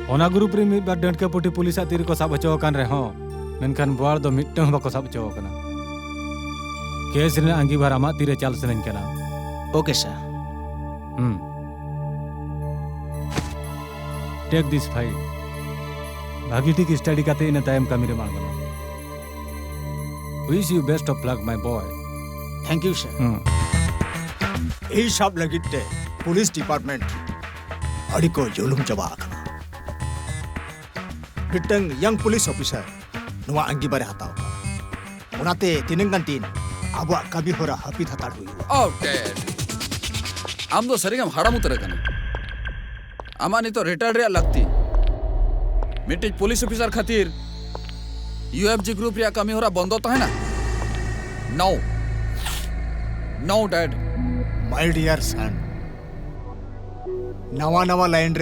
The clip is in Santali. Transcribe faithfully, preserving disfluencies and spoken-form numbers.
ᱚᱱᱟ ᱜᱨᱩᱯ ᱨᱮ ᱢᱤᱫ ᱵᱟᱨ ᱰᱟᱺᱰᱠᱟᱹ ᱯᱩᱴᱷᱤ ᱯᱩᱞᱤᱥᱟᱜ ᱛᱤ ᱨᱮᱠᱚ ᱥᱟᱵ ᱦᱚᱪᱚ ᱟᱠᱟᱱ ᱨᱮᱦᱚᱸ, ᱢᱮᱱᱠᱷᱟᱱ ᱵᱳᱣᱟᱲ ᱫᱚ ᱢᱤᱫᱴᱟᱝ ᱦᱚᱸ ᱵᱟᱠᱚ ᱥᱟᱵ ᱦᱚᱪᱚ ᱟᱠᱟᱱᱟ᱾ ᱠᱮᱥ ᱨᱮᱱᱟᱜ ᱟᱸᱜᱤᱵᱷᱟᱨ ᱟᱢᱟᱜ ᱛᱤᱨᱮ ᱪᱟᱞ ᱥᱟᱱᱟᱧ ᱠᱟᱱᱟ᱾ ᱳᱠᱮ ᱥᱟᱨ᱾ ᱦᱩᱸ᱾ Take this file. ᱵᱷᱟᱹᱜᱤ ᱴᱷᱤᱠ ᱥᱴᱟᱰᱤ ᱠᱟᱛᱮ ᱤᱱᱟᱹ ᱛᱟᱭᱚᱢ ᱠᱟᱹᱢᱤ ᱨᱮᱢ ᱟᱬᱜᱚᱱᱟ᱾ Wish you best of luck, my boy. Thank you sir. ᱦᱩᱸ᱾ ᱤᱧ ᱥᱟᱵ ᱞᱟᱹᱜᱤᱫ ᱛᱮ ᱯᱩᱞᱤᱥ ᱰᱤᱯᱟᱨᱴᱢᱮᱱᱴ ᱟᱹᱰᱤ ᱠᱚ ᱡᱩᱞᱩᱢ ᱪᱟᱵᱟ ᱟᱠᱟᱱᱟ᱾ ᱢᱤᱫᱴᱟᱝ ᱭᱟᱝ ᱯᱩᱞᱤᱥ ᱚᱯᱷᱤᱥᱟᱨ ᱱᱚᱣᱟ ᱟᱸᱜᱤᱵᱟᱨᱮ ᱦᱟᱛᱟᱣ ᱟᱠᱟᱫᱟ᱾ ᱚᱱᱟᱛᱮ ᱛᱤᱱᱟᱹᱝ ᱜᱟᱱ ᱫᱤᱱ ᱟᱵᱚᱣᱟᱜ ᱠᱟᱹᱢᱤ ᱦᱚᱨᱟ ᱦᱟᱹᱯᱤᱫ ᱦᱟᱛᱟᱲ ᱦᱩᱭᱩᱜᱼᱟ᱾ ᱳ ᱰᱮᱰ, ᱟᱢ ᱫᱚ ᱥᱟᱹᱨᱤᱜᱮᱢ ᱦᱟᱲᱟᱢ ᱩᱛᱟᱹᱨ ᱟᱠᱟᱱᱟ᱾ ᱟᱢᱟᱜ ᱱᱤᱛᱚᱜ ᱨᱤᱴᱟᱭᱟᱨ ᱨᱮᱭᱟᱜ ᱞᱟᱹᱠᱛᱤ᱾ ᱢᱤᱫᱴᱤᱡ ᱯᱩᱞᱤᱥ ᱚᱯᱷᱤᱥᱟᱨ ᱠᱷᱟᱹᱛᱤᱨ ᱭᱩ ᱮᱯᱷ ᱡᱤ ᱜᱨᱩᱯ ᱨᱮᱭᱟᱜ ᱠᱟᱹᱢᱤ ᱦᱚᱨᱟ ᱵᱚᱱᱫᱚ ᱛᱟᱦᱮᱱᱟ? No, no ᱰᱮᱰ᱾ My dear son, ᱱᱟᱣᱟ ᱱᱟᱣᱟ ᱞᱟᱭᱤᱱ